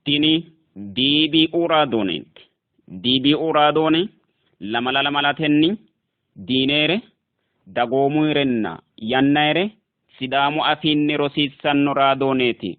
Tini DBU raadooneeti. DBU raadoone lamala lamalatenni diineere, dagoomuyirenna yannayire Sidaamu afiinni rosiissanno raadooneeti.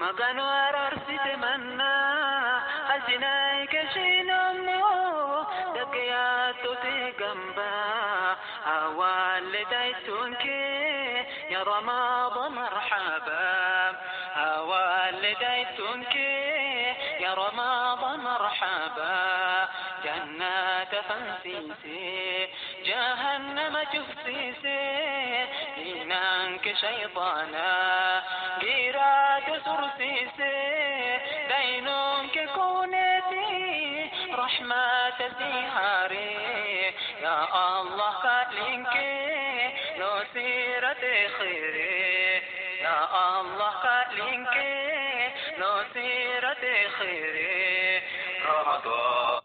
Maganu araarsite manna halchinayi keeshshinoommo dagge yaattote gamba hawalle dayittonke ya Ramadan marhaba hawalle dayittonke ya Ramadan marhaba jannata fansiise jahannama cufsiise diinanke shayxaana giiraate sursiise dayinonke kuneeti rahmata sihaare ya Allah kaa'linke loosirate khayre ya Allah kaa'linke loosirate khayre Ramadan.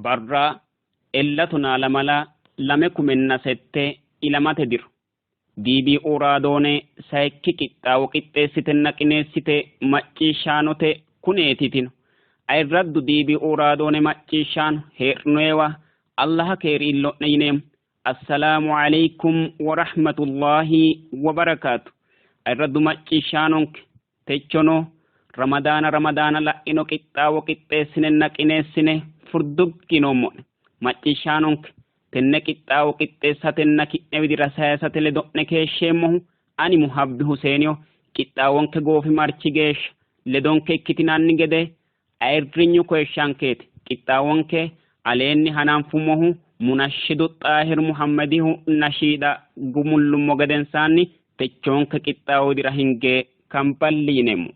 Barra ella tonaa lamala 2008 ilamate diro DBU raadoone sayikki qixxaawo qixxeessitenna qineessite macciishshaanote kuneetitino. Ayirraddu DBU raadoone macciishshaano hee'noewa Allaha keeri illo'ne yineemmo. Assalaamu alaikum wa rahmatullahi wa barakaatu. Ayirraddu macciishshaanonke techono Ramadaana Ramadaana la'ino qixxaawo qixxeessinenna qineessine furduginoommo'ne. Macciishshaanonke tenne qixxaawo qixxeessatenna ki'ne widira sayisate ledo'ne keeshsheemmohu ani Muhabbi Huseeniyo qixxaawonke goofimarchi geeshsha ledonke ikkitinanni gede ayirrinyu koyishshankeeti. Qixxaawonke aleenni hananfummohu Munashidu Xaahir Muhammadihu nashiida gumullummo gedensaanni techoonke qixxaawo widira hinge kamballi yineemmo.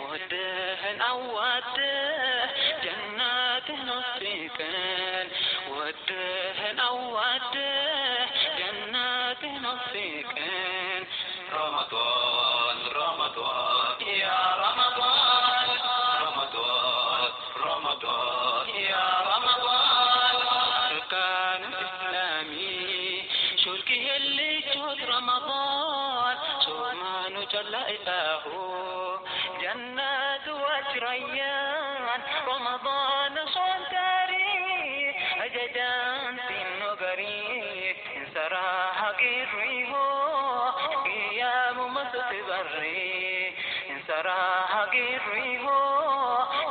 ودهن أوعده جناتهن وصيكن ودهن أوعده. رمضان رمضان يا رمضان رمضان رمضان يا رمضان أركان إسلامي شركه اللي شهر رمضان شو جل إله جنات وجريان رمضان صوم تاريخ أجدان تنغري سراح قريه قيام مستبري سراح قريه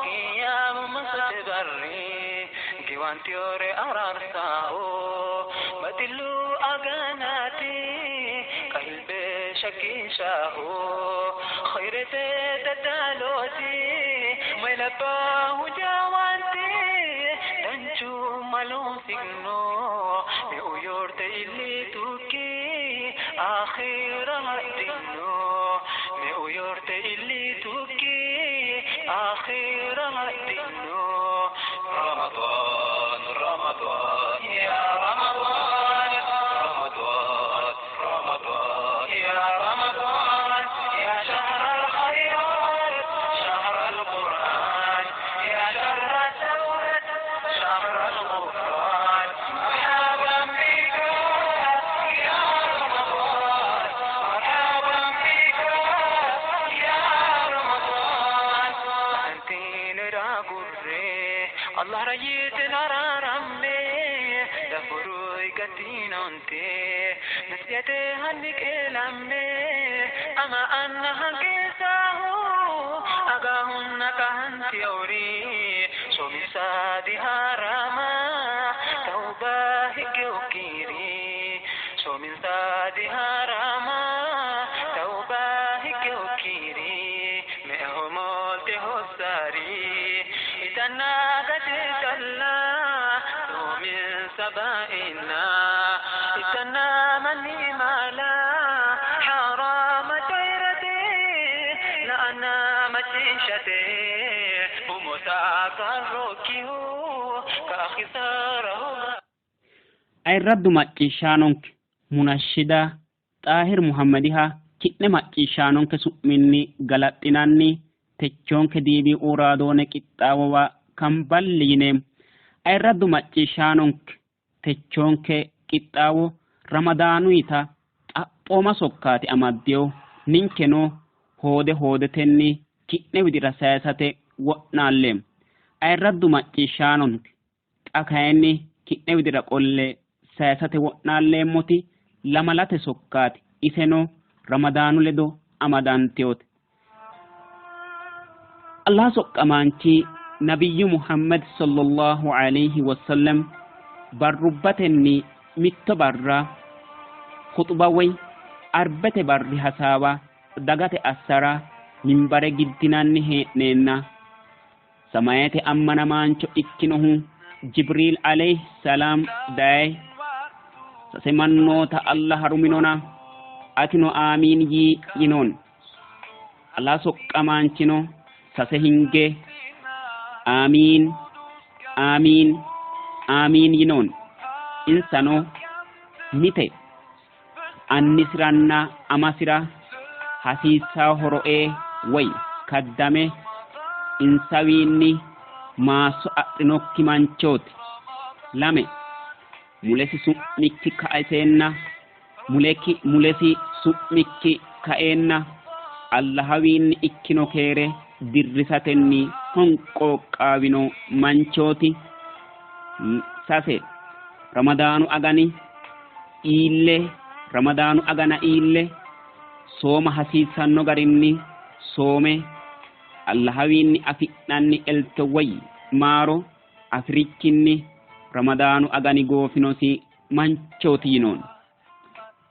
قيام مستبري جوانتيور أرارساو بدلو أغناتي قلبي شكيشاه خيرتي تدالوتي ملباه جوانتي تنجو ملون سجنو بأيورت اللي توكي آخر دينو بأيورت اللي توكي آخر دينو رمضان رمضان يا رمضان رمضان رمضان يا رمضان يا شهر الخيرات شهر القرآن يا شهر التوبة شهر الغفران مرحبا بك يا رمضان مرحبا بك يا رمضان أنتين راغوري الله ريتنا رامي دفروي قتينونتي نسيتي هنك إلامي أما أنها كيساهو أغاهن كهنتيوري سومي سادي هاراما توبة هكيوكيري سومي سادي هاراما توبة هكيوكيري مهمولتي هوساري إذا ناغتي تلا سومي سبائنا إذا مني مالا حرام تيرتي لأنا متشتي ومتاكركيو كأخساره Ayirraddu macciishshaanonke munashshida Xaahir Muhammadiha ki'ne macciishshaanonke su'minni galaxxinanni techoonke diibi uraadoone qixxaawowa kamballi yineemmo. Ayirraddu macciishshaanonke techoonke qixxaawo ramadaanuyita xaphooma sokkaati amaddeyo ninkeno hoode hoodetenni ki'ne widira sayisate wo'naalleemmo. Ayirraddu macciishshaanonke xa kayinni ki'ne widira qolle sayisate wo'naalleemmoti lamalate sokkaati. Iseno ramadaanu ledo amadanteyote. Allah soqqamaanchi nabiyyu Muhammad sallallahu alayhi wasallam barrubbatenni mitto barra khuxuba woy arbete barri hasaawa dagate assara minbare giddinanni hee'neenna samayete ammanamaancho ikkinohu Jibriil alayhi salaam daye sase mannoota Allah haruminona atino aamiin yii yinoon. Allah soqqamaanchino sase hinge aamiin aamiin aamiin yinoon. Insano mite annisiranna amasira hasiissaa horo'ee woy kaddame insawiinni maasso adhinokki manchooti. Lame mulesi su'mikki kaeseenna muleki mulesi su'mikki kaeenna Allahawiinni ikkino keere dirrisatenni honqooqqaawino manchooti. Sase ramadaanu agani iille ramadaanu agana iille sooma hasiissanno garinni soome Allahawiinni afi'nanni elto woy maaro afirikkinni ramadaanu agani goofinosi manchooti yinoon.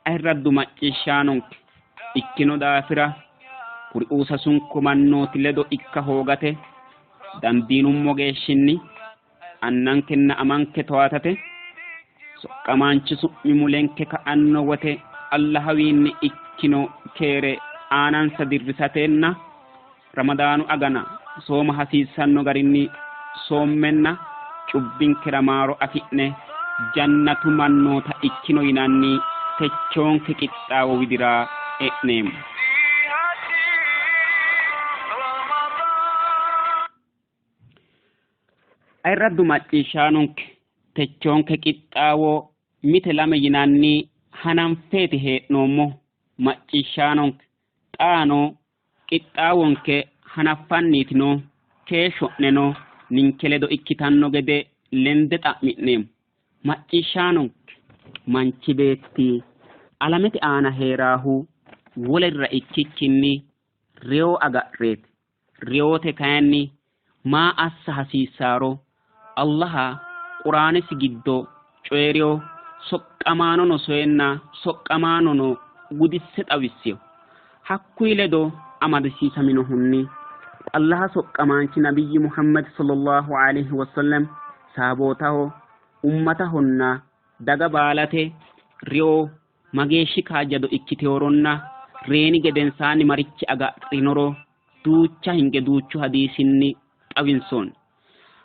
Ayirraddu macciishshaanonke ikkino daafira kuriuu sasunku mannooti ledo ikka hoogate dandiinummo geeshshinni annankenna amanke towaatate soqqamaanchi su'mi mulenke ka'anno wote Allahawiinni ikkino keere aanansa dirrisatenna ramadaanu agana sooma hasiissanno garinni soommenna cubbinkera maaro afi'ne jannatu mannoota ikkino yinanni techoonke qixxaawo widira e'neemmo. Ayirraddu macciishshaanonke techoonke qixxaawo mite lame yinanni hananfeeti hee'noommo. Macciishshaanonke xaano qixxaawonke hanaffanniiti noo, keeshsho'neno ninke ledo ikkitanno gede lende xa'mi'neemmo. Macciishshaanonke manchi beetti alamete aana heeraahu wolerira ikkikkinni reyo agadheeti. Reyote kayinni maa assa hasiissaaro Allaha quraanesi giddo coyi'riyo, soqqamaanono soyenna soqqamaanono gudisse xawissino. Hakkuyi ledo amadisiisaminohunni Allaha soqqamaanchi nabiyyi Muhammad sallallahu alaihi wasallam saabootaho, ummatahonna daga baalate reyo mageeshshi kaajjado ikkiteworonna reeni gedensaanni marichi agadhinoro duucha hinge duuchu hadiisinni xawinsoonni.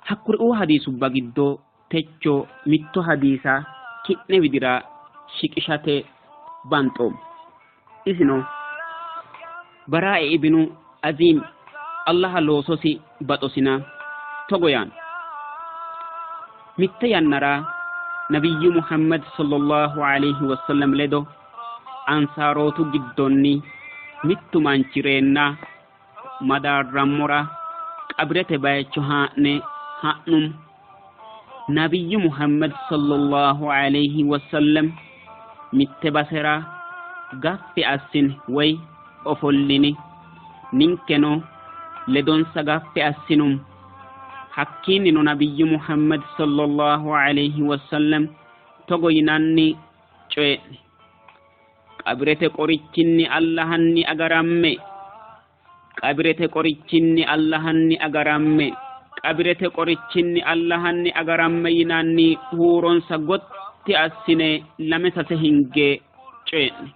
Hakkuri'uu hadiisubba giddo techo mitto hadiisa ki'ne widira shiqishate banxoommo. Isino Baraa'i ibnu Aziim Allaha loososi baxosina togo yaanno. Mitte yannara nabiyyu Muhammad sallallahu alaihi wasallam ledo ansaarootu giddonni mittu manchi reenna madaarrammora qabirete bayicho haa'ne ha'nummo. Nabiyyu Muhammad sallallahu alaihi wasallam mitte basera gaffi assine woy ofollini, ninkeno ledonsa gaffi assinummo. Hakkiinnino nabiyyu Muhammad sallallahu alaihi wasallam togo yinanni coyi'ni: qabirete qorichinni Allahanni agaramme, qabirete qorichinni Allahanni agaramme, qabirete qorichinni Allahanni agaramme yinanni huuronsa gotti assine lame sase hinge coyi'ni.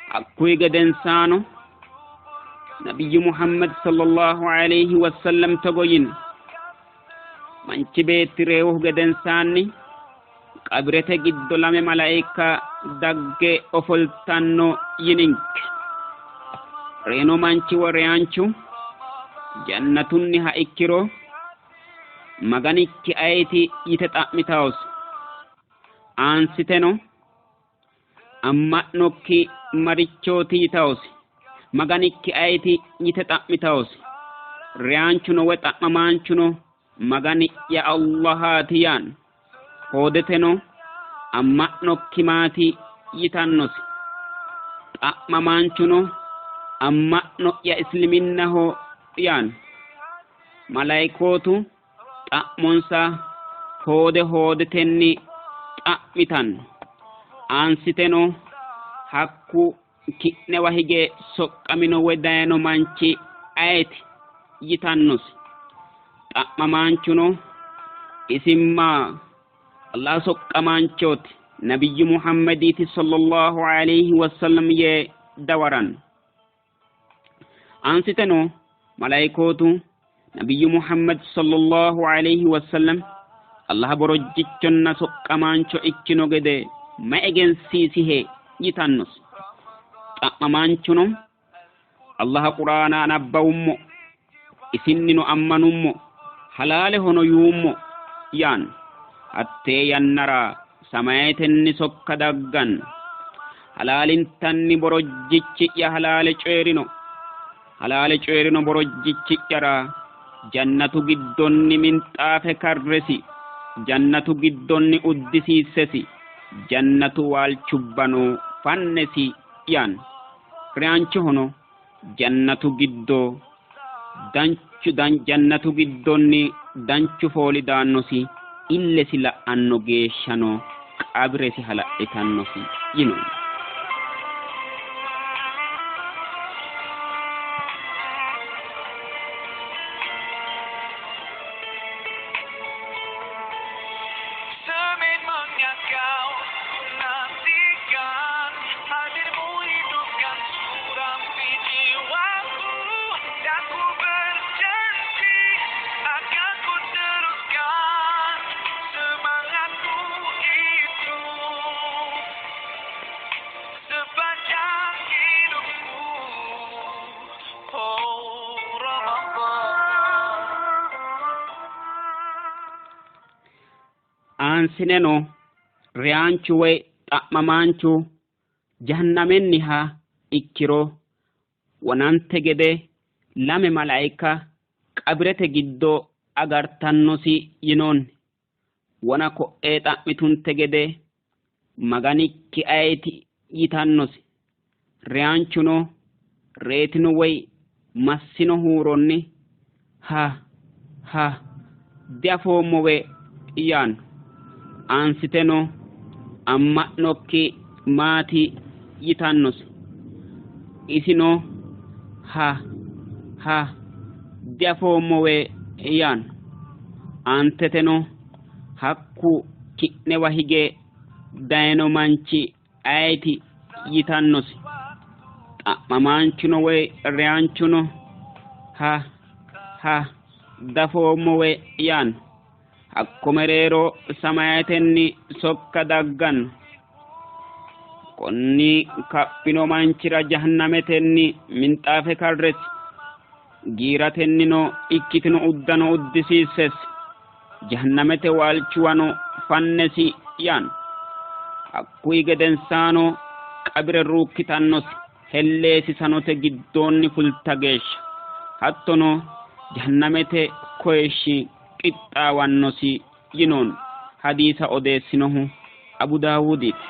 Hakkuyi gedensaano nabiyyu Muhammad sallallahu alaihi wasallam togo yino: manchi beetti reewohu gedensaanni qabirete giddo lame malaika dagge ofoltanno yininke. Reeno manchi woy reyaanchu jannatunniha ikkiro Maganikki ayeti yite xa'mitawosi. Aansiteno amma'nokki marichooti yitawosi. Maganikki ayeti yite xa'mitawosi. Reyaanchuno woy xa'mamaanchuno Magani'ya Allahaati yaanno. Hoodeteno amma'nokki maati yitannosi. Xa'mamaanchuno amma'no'ya isliminnaho yaanno. Malaykootu xa'monsa hoode hoodetenni xa'mitanno. Aansiteno hakku ki'newa hige soqqamino woy dayino manchi ayeti yitannosi. Xa'mamaanchuno isimma Allah soqqamaanchooti nabiyyu Muhammadiiti sallallahu alaihi wasallam yee dawaranno. Aansiteno malaayikootu nabiyyu Muhammad sallallahu alaihi wasallam Allah borojjichonna soqqamaancho ikkino gede ma egensiisihe yitannosi. Xa'mamaanchuno Allaha quraana nabbawummo, isinnino ammanummo, halaalehono yuummo yaanno. Hattee yannara samayetenni sokka dagganno. Halaalintanni borojjichi'ya halaale coyi'rino. Halaale coyi'rino borojjichi'yara jannatu giddonni minxaafe karresi, jannatu giddonni uddisiissesi, jannatu waalchubbano fannesi yaanno. Reyaanchohono jannatu giddo danchu jannatu giddonni danchu fooli daannosi, illesi la'anno geeshshano qabiresi hala'litannosi yino. Semin kau nantikan hadirmu hidupkan suram di jiwaku, dan ku berjanji akan ku teruskan semangatku itu. Aansineno reyaanchu woy xa'mamaanchu jahannamenniha ikkiro wonante gede lame malaika qabirete giddo agartannosi yinoonni. Wona ko'ee xa'mitunte gede Maganikki ayeti yitannosi. Reyaanchuno reetino woy massino huuronni ha ha diafoommowe yaanno. Aansiteno amma'nokki maati yitannosi. Isino ha ha diafoommowe yaanno. Aanteteno hakku ki'newa hige dayino manchi ayeti yitannosi. Xa'mamaanchuno woy reyaanchuno ha ha dafoommowe yaanno. Hakko mereero samayatenni sokka dagganno. Konni kaphino manchira jahannametenni minxaafe karresi, giiratennino ikkitino uddano uddisiissesi, jahannamete waalchuwano fannesi yaanno. Hakkuyi gedensaano qabire ruukkitannosi, helleesi sanote giddoonni fulta geeshsha, hattono jahannamete koyishshi qixxaawannosi yinoonni. Hadiisa odeessinohu Abu Daawudiiti.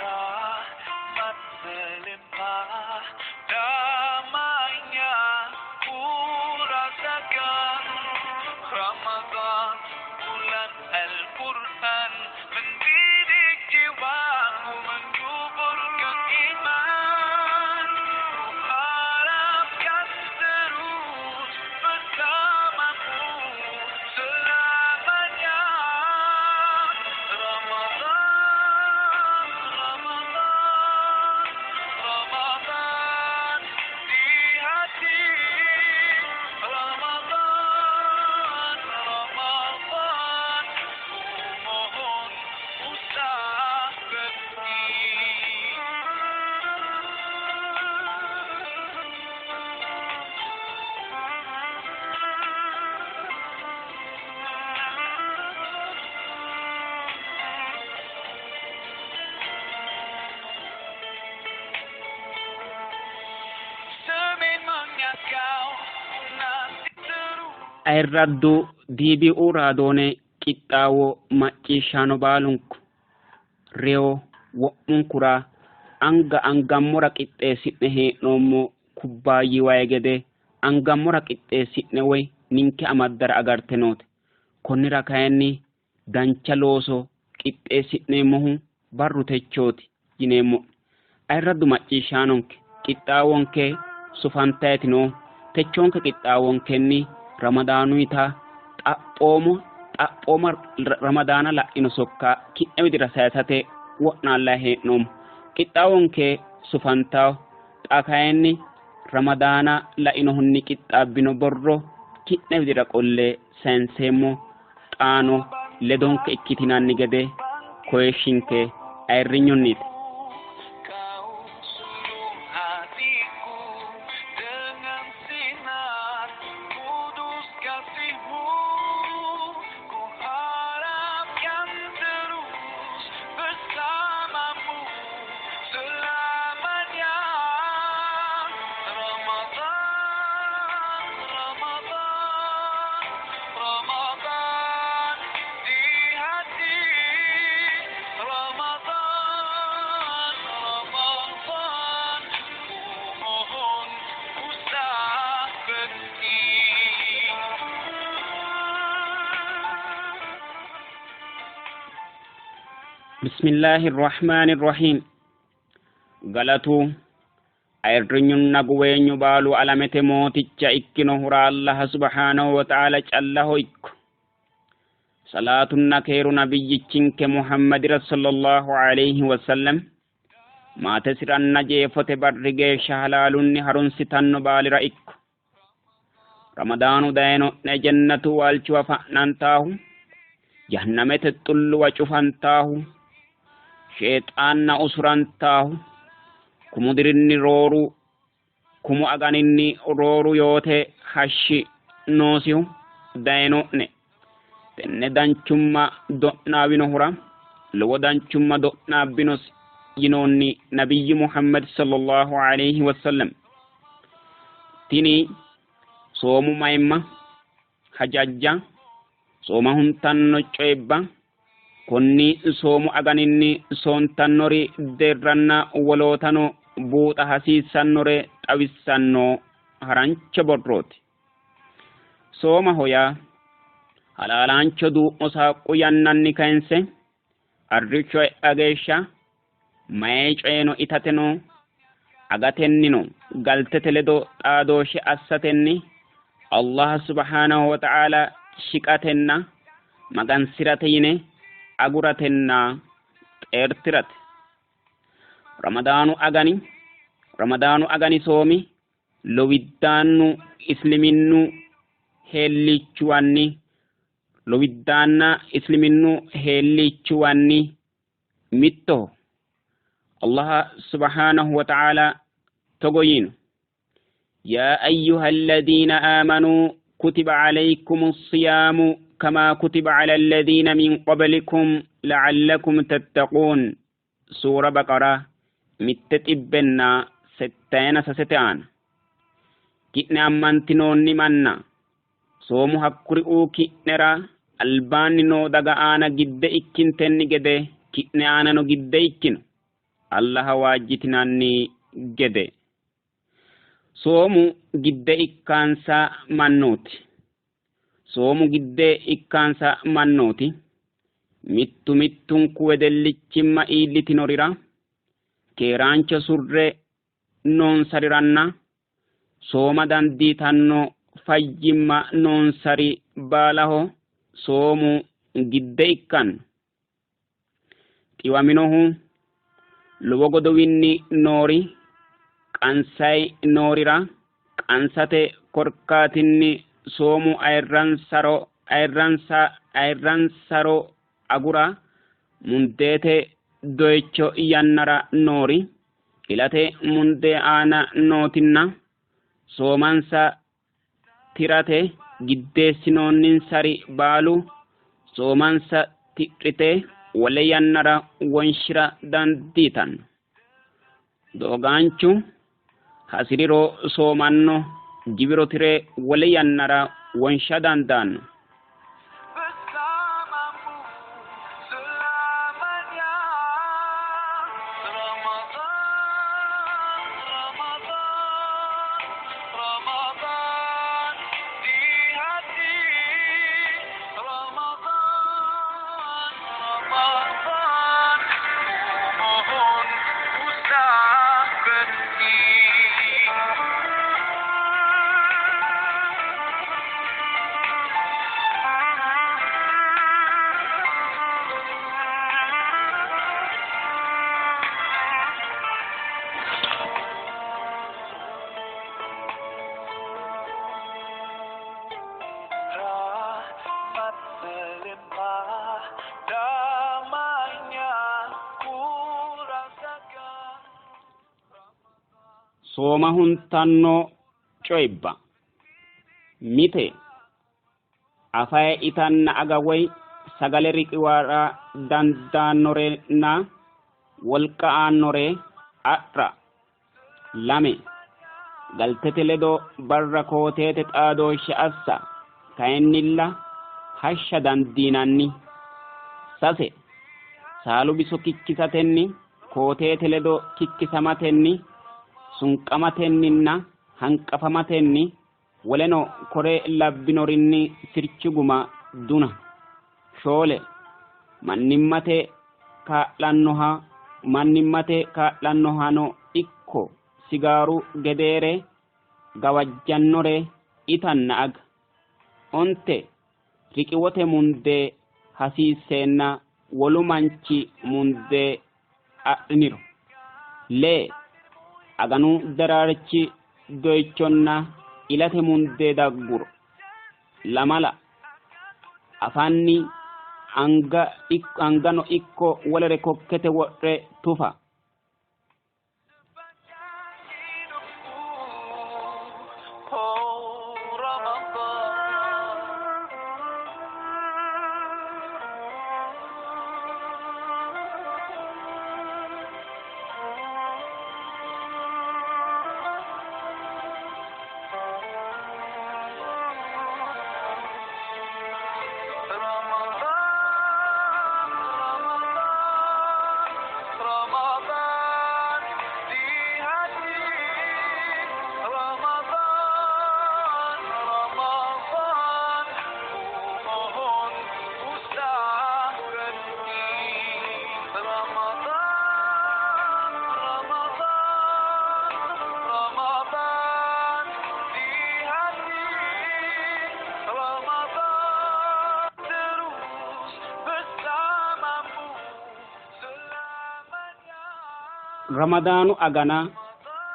Rahmat melimpah, damainya ku rasakan. Ramadan bulan Al-Quran, mendidik jiwaku, menyuburkan iman. Ku harapkan terus bersamamu selamanya. Ramadan, Ramadan, Ramadan di hati. Ramadan, Ramadan, ku mohon usah berhenti. Sememangnya kau nanti terus. Ayirraddu DBU raadoone qixxaawo macciishshaano baalunku reyo wo'munkura anga angammora qixxeessi'ne hee'noommo kubbaayyi wayi gede angammora qixxeessi'ne woy ninke amaddara agarte noote. Konnira kayinni dancha looso qixxeessi'neemmohu barru techooti yineemmo'ne. Ayirraddu macciishshaanonke qixxaawonke sufantayiti noo techoonke qixxaawonkenni Ramadaanuyita xaphooma Ramadaana la'ino sokka ki'ne widira sayisate wo'naallayi hee'noommo. Qixxaawonke sufantawo. Xa kayinni Ramadaana lainohunni qixxaabbino borro ki'ne widira qolle sayinseemmo. Xaano ledonke ikkitinanni gede koyishshinke ayirrinyunniiti. Kau suluh hatiku dengan sinar kudus kasihmu. Ku harapkan terus bersamamu selamanya. Ramadan, Ramadan, Ramadan di hati. Ramadan, Ramadan, ku mohon usah berhenti. Bismillahi Rahmaani Rahiim. Galatu ayirrinyunna guweenyu baalu alamete mooticha ikkinohura Allaha subhaanahu wa ta'aala callaho ikko. Salaatunna keeru nabiyyichinke Muhammadira sallallahu alayhi wa sallam maatesiranna jeefote barri geeshsha halaalunni harunsitanno baalira ikko. Ramadaanu dayino'ne jannatu waalchuwa fa'nantaahu, jahannamete xulluwa cufantaahu, sheexaanna usurantaahu, kumu dirinni rooru kumu aganinni rooru yoote hashshi noosihu dayino'ne. Tenne danchumma do'naawinohura lowo danchumma do'naabbinosi yinoonni nabiyyu Muhammad sallallahu alayhi wasallam. Tini soomu mayimma hajajja sooma huntanno coyibba konni soomu aganinni soontannori deerranna wolootano buuxa hasiissannore xawissanno harancho borrooti. Soomaho yaa halaalaancho duu'mo saaqqu yannanni kayinse arrishsho e'a geeshsha mayi coyeno itateno agatennino galtete ledo xaadooshshe assatenni Allah subhanahu wa ta'ala shiqatenna magansirate yine aguratenna xeertirate. Ramadaanu agani soomi lowiddaannu isliminnu heellichuwanni lowiddaanna isliminnu heellichuwanni mittoho. Allah subhanahu wa ta'ala togo yiino: يا أيها الذين آمنوا كتب عليكم الصيام كما كتب على الذين من قبلكم لعلكم تتقون. سورة بقرة 606 aana. Ki'ne ammantinoonni manna, soomu hakkuri'uu ki'nera albaanni noo daga aana gidde ikkintenni gede ki'ne aanano gidde ikkino, Allaha waajjitinanni gede. Soomu gidde ikkaansa mannooti soomu gidde ikkaansa mannooti mittu mittunku wedellichimma iillitinorira, keeraancho surre noonsariranna sooma dandiitanno fayyimma noonsari baalaho soomu gidde ikkanno. Xiwaminohu, lowo godowinni noori, qansay noorira qansate korkaatinni soomu ayirransaro ayirransa ayirransaro agura, mundeete doyicho yannara noori, ilate mundee aana nootinna soomansa tirate giddeessinoonninsari baalu soomansa tidhite wole yannara wonshira dandiitanno. Doogaanchu hasiriro soomanno, giwiro tire wole yannara wonsha dandaanno. Bersamamu selamanya. Ramadan, Ramadan, Ramadan di hati. Ramadan, Ramadan, ku mohon usah berhenti. Rahmat melimpah, damainya ku rasakan. Sooma huntanno coyibba: mite afaye itanna aga woy sagale riqiwara dandaannorenna wolqa aannore adha. Lame, galtete ledo barra kooteete xaadooshshe assa, kayinnilla hashsha dandiinanni. Sase, saalu biso kikkisatenni, kooteete ledo kikkisamatenni, sunqamatenninna hanqafamatenni, woleno kore labbinorinni sirchu guma duna. Shoole, mannimmate kaa'lannohano ikko sigaaru gedeere gawajjannore itanna aga. 9, riqiwote mundee hasiisseenna wolu manchi mundee adhiniro. 6, aganu daraarchi doyichonna Ilate mundee dagguro. Lamala afanni anga angano ikko wolere kokkete wodhe tufa. Hidupku, oh Ramadan. Ramadan, Ramadan, Ramadan di hati. Ramadan, Ramadan, ku mohon usah berhenti. Ramadan, Ramadan, Ramadan di hati. Ramadan terus bersamamu selamanya. Ramadaanu agana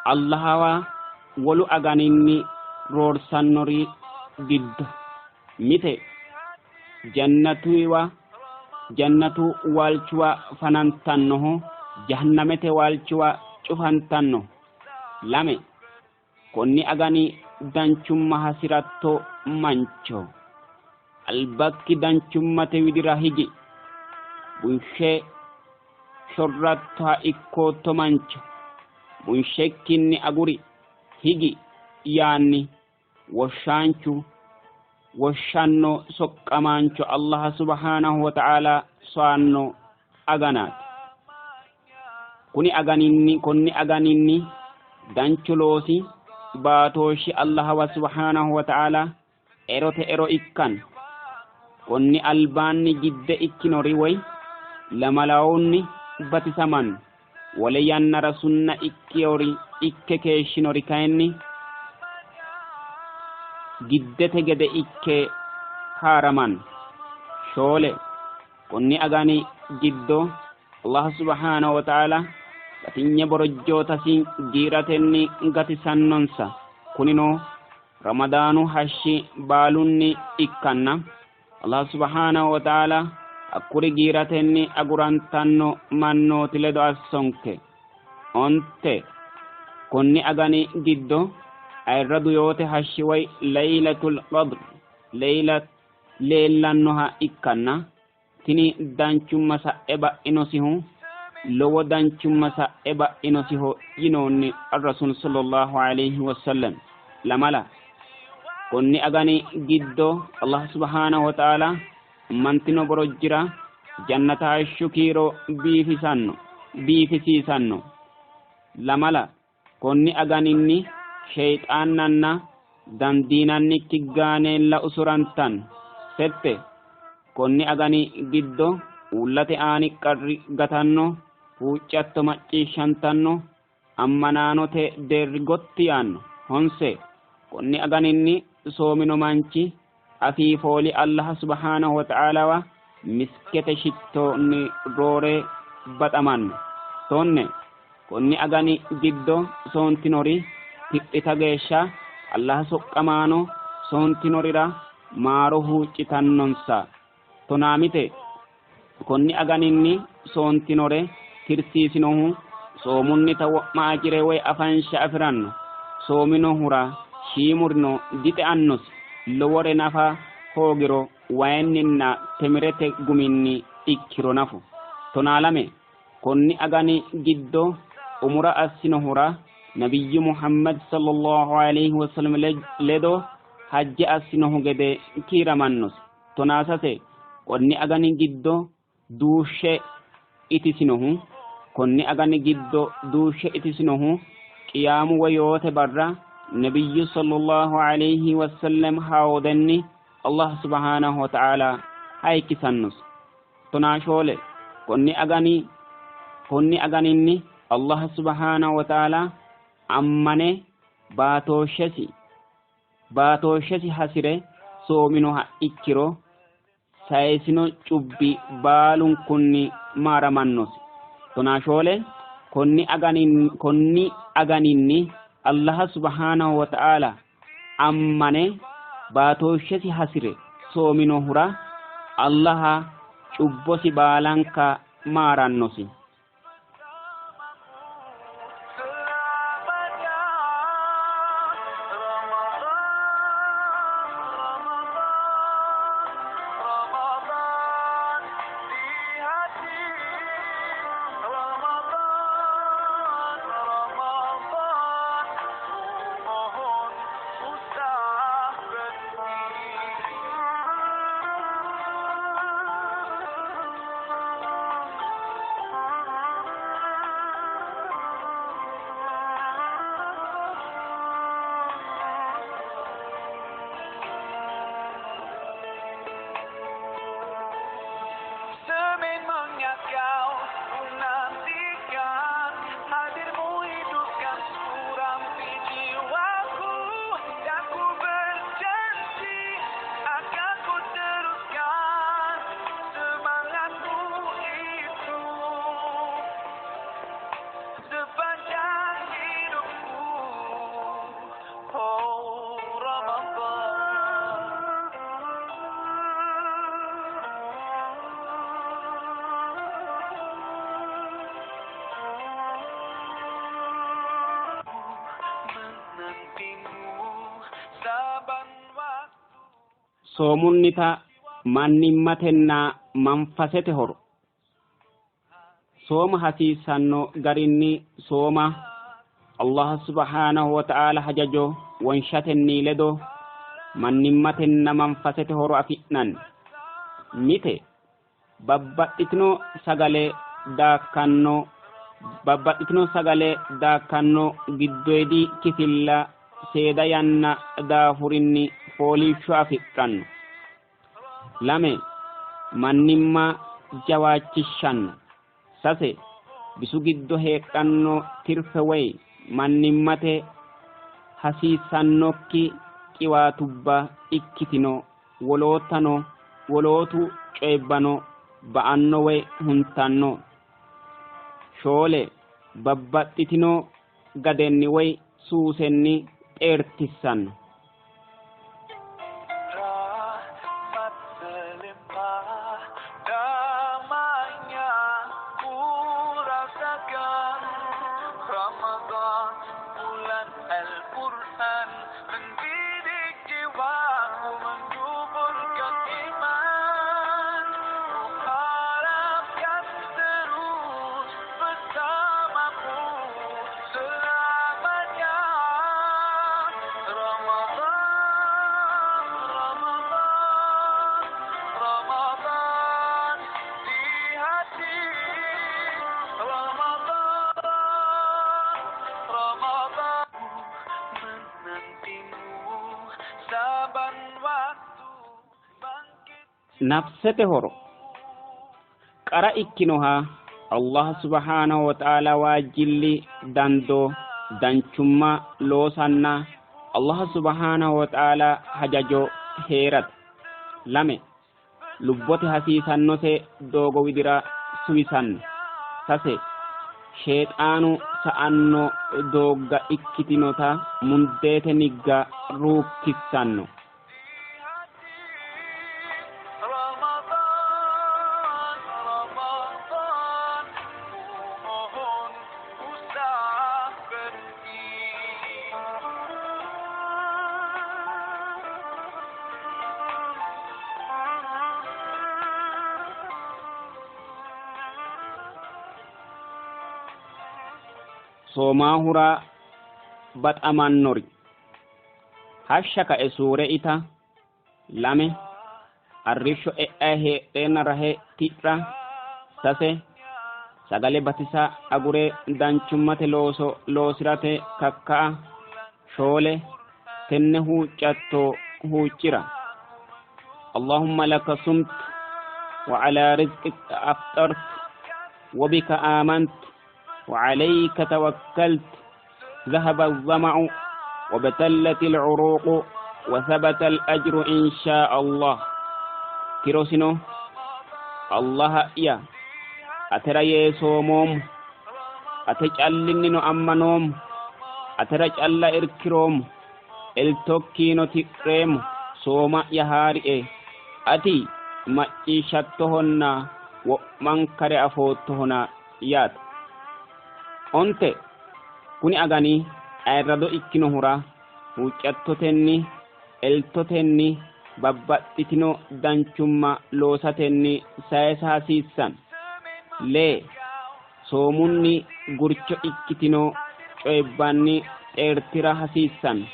Allahawa wolu aganinni roorsannori giddo mite jannatuwa jannatu waalchuwa fanantannoho, jahannamete waalchuwa cufantanno. Lame, konni agani danchumma hasiratto mancho albakki danchummate widira higi, bunshe shorrattoha ikkootto mancho bunshekkinni aguri higi yaanni woshshaanchu woshshanno soqqamaancho Allah subhanahu wa ta'ala soanno aganaati. Kuni aganinni konni aganinni danchu loosi baatooshshi Allahawa subhanahu wa ta'ala erote ero ikkanno. Konni albaanni gidde ikkinori woy lamalawunni batisamanno. Wole yannara sunna ikkiyori ikke keeshshinori kayinni giddete gede ikke haaramanno. Shoole, konni agani giddo Allah subhanahu wa ta'ala batinye borojjootasi giiratenni gatisannonsa. Kunino Ramadaanu hashshi baalunni ikkanna Allah subhanahu wa ta'ala hakkuri giiratenni agurantanno mannooti ledo assonke. Onte, konni agani giddo ayirradu yoote hashshi woy Laylatul Qadr leyla leellannoha ikkanna tini danchumma sa'e ba'inosihu lowo danchumma sa'e ba'inosiho yinoonni Rasul sallallahu alayhi wasallam. Lamala, konni agani giddo Allah subhanahu wa ta'ala ammantino borojjira jannata hashshu kiiro biifisanno biifisiisanno. Lamala, konni aganinni sheyxaannanna dandiinannikki gaaneella usurantanno. Sette, konni agani giddo uullate aani qarri gatanno, huuccatto macciishshantanno, ammanaanote deerri gotti yaanno. Honse, konni aganinni soomino manchi afii fooli Allah subhanahu wa ta'alawa miskete shittonni roore baxamanno. Tonne, konni agani giddo soontinori tidhita geeshsha Allah soqqamaano soontinorira maaro huuccitannonsa. Tonaamite, konni aganinni soontinore tirsiisinohu soomunnita wo'ma ajire woy afansha afi'ranno. Soominohura shiimurino dixe'annosi, lowore nafa hoogiro wayinninna temirete guminni ikkiro nafu. Tonaalame, konni agani giddo umura assinohura nabiyyu Muhammad sallallahu alayhi wasallam ledo hajje assinohu gede kiiramannosi. Tonaasase, konni agani giddo duushshe itisinohu konni agani giddo duushshe itisinohu qiyaamu woy yoote barra nabiyyu sallallahu alayhi wasallam hawoodenni Allah subhanahu wa ta'ala hayikkisannosi. Tonaashoole, konni agani konni aganinni Allah subhanahu wa ta'ala ammane baatooshshesi hasi're soominoha ikkiro sayisino cubbi baalunkunni maaramannosi. Tonaashoole, konni aganinni Allah subhanahu wa ta'ala Ammane baatooshshesi hasi're soominohura Allaha cubbosi baalanka maarannosi. Selamanya Ramadan, Ramadan, Ramadan di hati. Ramadan, Ramadan, ku mohon usah Sememangnya kau ku nantikan hadirmu hidupkan suram di jiwaku dan ku berjanji akan ku teruskan semangatku itu sepanjang hidupku. Oh Ramadan, menantimu saban waktu. Soomunnita mannimmatenna manfasete horo. Sooma hasiissanno garinni sooma Allah subhaanahu wa ta'aala hajajo wonshatenni ledo mannimmatenna manfasete horo afi'nanni. Mite babbaxxitino sagale daakkanno babbaxxitino sagale daakkanno giddoyidi kifilla seeda yanna daafurinni fooliishsho afidhanno. Lame mannimma jawaachishshanno. Sase bisu giddo heedhanno tirfe woy mannimmate hasiissannokki qiwaatubba ikkitino woloottano wolootu coyibbano ba'anno woy huntanno. Shoole babbaxxitino gadenni woy suusenni xeertissanno. Rahmat melimpah, damainya ku rasakan. Ramadan bulan Al-Quran mendidik jiwaku menyuburkan iman. Ku harapkan terus bersamamu selamanya. Ramadan, Ramadan, Ramadan di hati. Ramadan, Ramadan, menantimu saban waktu bangkit. Nafsete horo qara ikkinoha Allah subhaanahu wa ta'aala waajjilli dandoo danchumma loosanna Allah subhaanahu wa ta'aala hajajo heerate. Lame lubbote hasiisannose doogo widira suwisanno. Sase sheexaanu sa'anno doogga ikkitinota mundeete nigga ruukkissanno. Ramadan, Ramadan, ku mohon usah berhenti. Soomaahura baxamannori hashsha ka'e suure ita. Lame arrishsho e'ayi heedheenna rahe tidha. Sase sagale batisa agure danchummate looso loosirate kakka'a. Shoole tenne huuccatto huuccira. Allahumma laka sumtu wa ala rizqika aftartu wa bika aamantu wa alayka tawakkaltu ذهب الظمأ وابتلت العروق وثبت الأجر إن شاء الله. Tirosino Allah iya atera yee soomoommo ate callinnino ammanoommo atera calla irkiroommo Eltokkiino ti'reemmo. Sooma'ya haarie. Ati macciishshattohonna wo'mankare afoottohona yaate. 9 Kuni agani ayirrado ikkinohura huuccattotenni, eltotenni, babbaxxitino danchumma loosatenni sayisa hasiissanno. 6 Soomunni gurcho ikkitino coyibbanni xeerti'ra hasiissanno.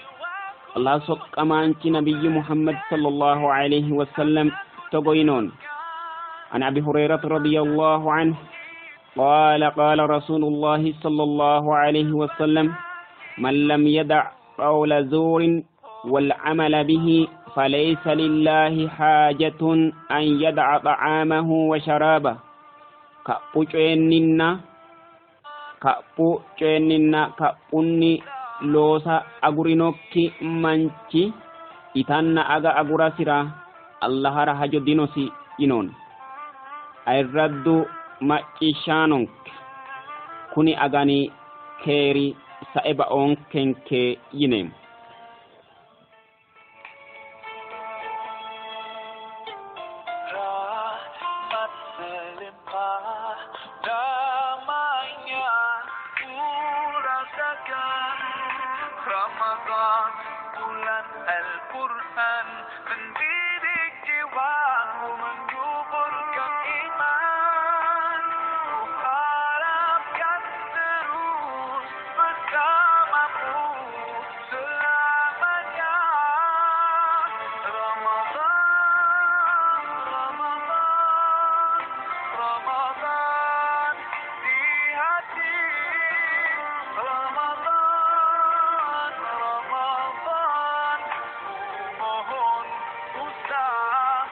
Allah soqqamaanchi nabiyyu Muhammad sallallahu alayhi wa sallam togo yinoonni. An Abi Hurayrata radiyallahu anhu قال قال رسول الله صلى الله عليه وسلم من لم يدع قول زور والعمل به فليس لله حاجة أن يدع طعامه وشرابه. Kaphu coyenninna kaphu coyenninna kaphunni loosa agurinokki manchi itanna aga agurasira Allahara hajo dinosi yinoonni. Ayirraddu macciishshaanonke kuni agani keeri sae baoonkenke yineemmo. Rahmat melimpah, damainya ku rasakan. Ramadan bulan Al-Quran, mendidik jiwaku, menyuburkan iman. Ku harapkan terus bersamamu selamanya. Ramadan, Ramadan, Ramadan di hati. Ramadan, Ramadan, ku mohon usah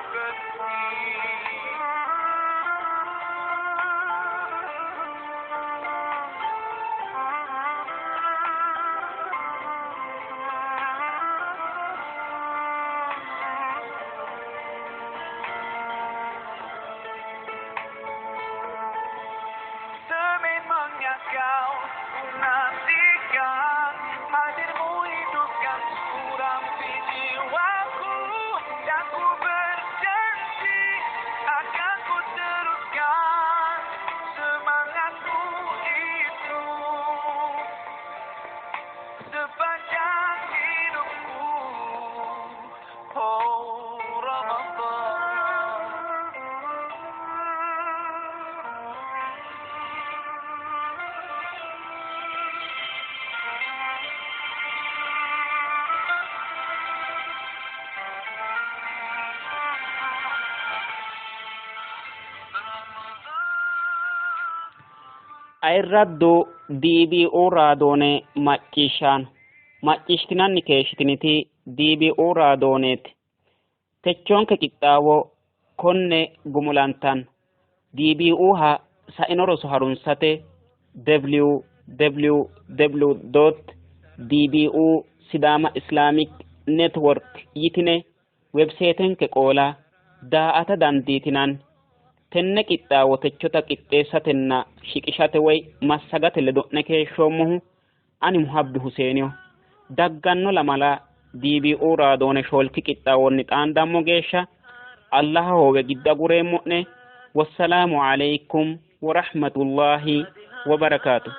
Sememangnya kau ku nantikan, hadirmu hidupkan suram di jiwaku. Dan ku berjanji akan ku teruskan semangatku itu sepanjang hidupku. Oh Ramadan. Ayirraddu DBU raadoone macciishshaano macciishshitinanni keeshshitiniti DBU raadooneeti. Techonke qixxaawo konne gumulantanno. DBU ha saino roso harunsate www dot DBU Sidaama Islamic Network yitine webseetenke qoola daa''ata dandiitinanni. Tenne qixxaawo techota qixxeessatenna shiqishate woy massagate ledo'ne keeshshoommohu ani Muhabbi Huseeniho. Dagganno lamala DBU raadoone 4 qixxaawonni xaandammo geeshsha Allaha hoowe giddo agureemmo'ne. Wassalaamu alaykum wa rahmatullahi wa barakaatuh.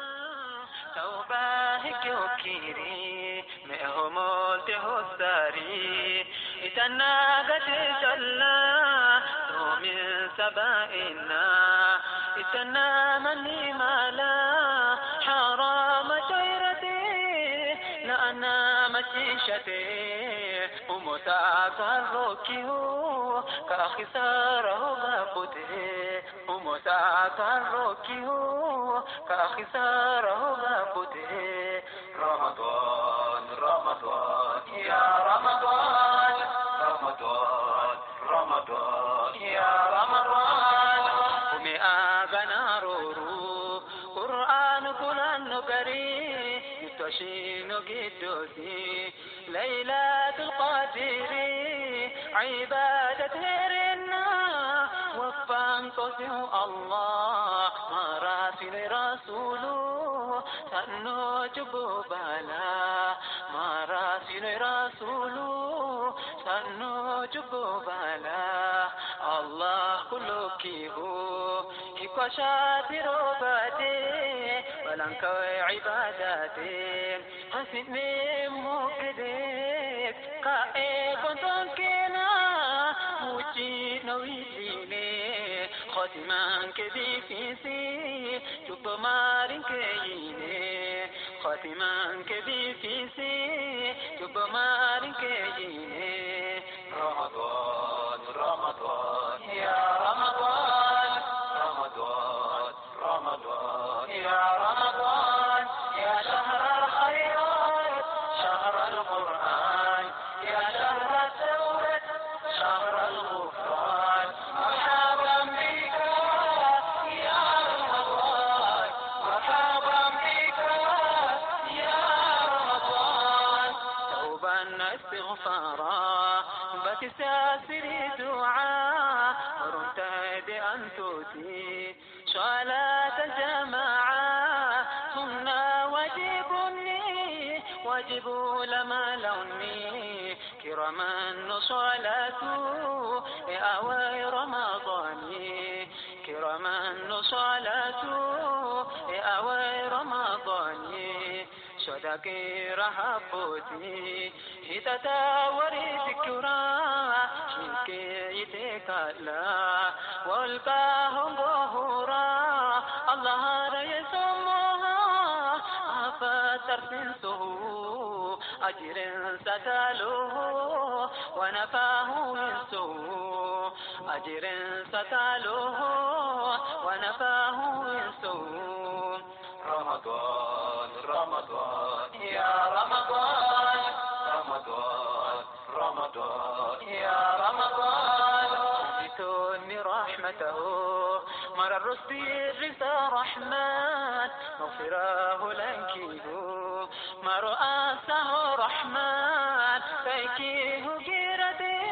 رمضان رمضان يا رمضان، رمضان رمضان يا رمضان. أمي آغنا رورو قرآن كلان نقري تشين قدوسي ليلة القدر عبادة هرنا وفان قسم الله ما راسل رسوله تنور جبوبالا ما راسل رسول سنو جبوبالا الله كل كيبو كشاتر باتي ولنك عباداتي حسني مكدك قائب تنكنا موجي نويليني خاتمان كبيفيسي جب مارين كييني خاتمان كبيفيسي جب مارين كييني رمضان رمضان يا رمضان رمضان رمضان يا رمضان يا شهر الخيرات شهر القرآن يا شهر التوبة شهر الغفران مرحبا بك يا رمضان مرحبا بك يا رمضان توبا استغفارا بتساسر دعاء ورمتهد أن تؤتي صلاة الجماعة سنة واجبني واجب لما لوني كرما صلاة لأوي رمضاني كرما صلاة لأوي رمضاني صدقي رهبوتي هتتاوري ذكرى شكي تكلا والقاهم ظهورا الله يسموها أفتر سوء أجر ستاله ونفاه من سوء أجر ستاله ونفاه من سوء رمضان رمضان يا رمضان رمضان رمضان يا رمضان بتون رحمته مر الرشد الرزا رحمن مغفراه لنكيه ما رؤاسه رحمن فيكيه جيرده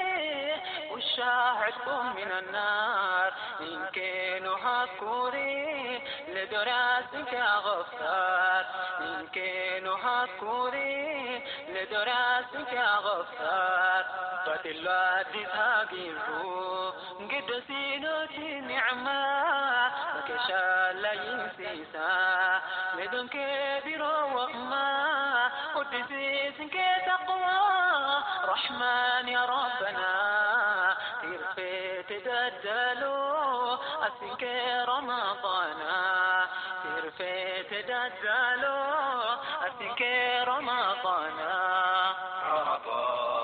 والشاهد من النار إن كانوا هكوري لدراسك غفار إن كانوا هكوري لدراسك غفار فتلوات تاجرو قد سينوتي نعمة وكشال ينسيسا لدن كبير وما قدسيس تقوى رحمن يا ربنا ترفي تدلو أسك رمضانا ترفي تدلو أسك رمضانا رمضان.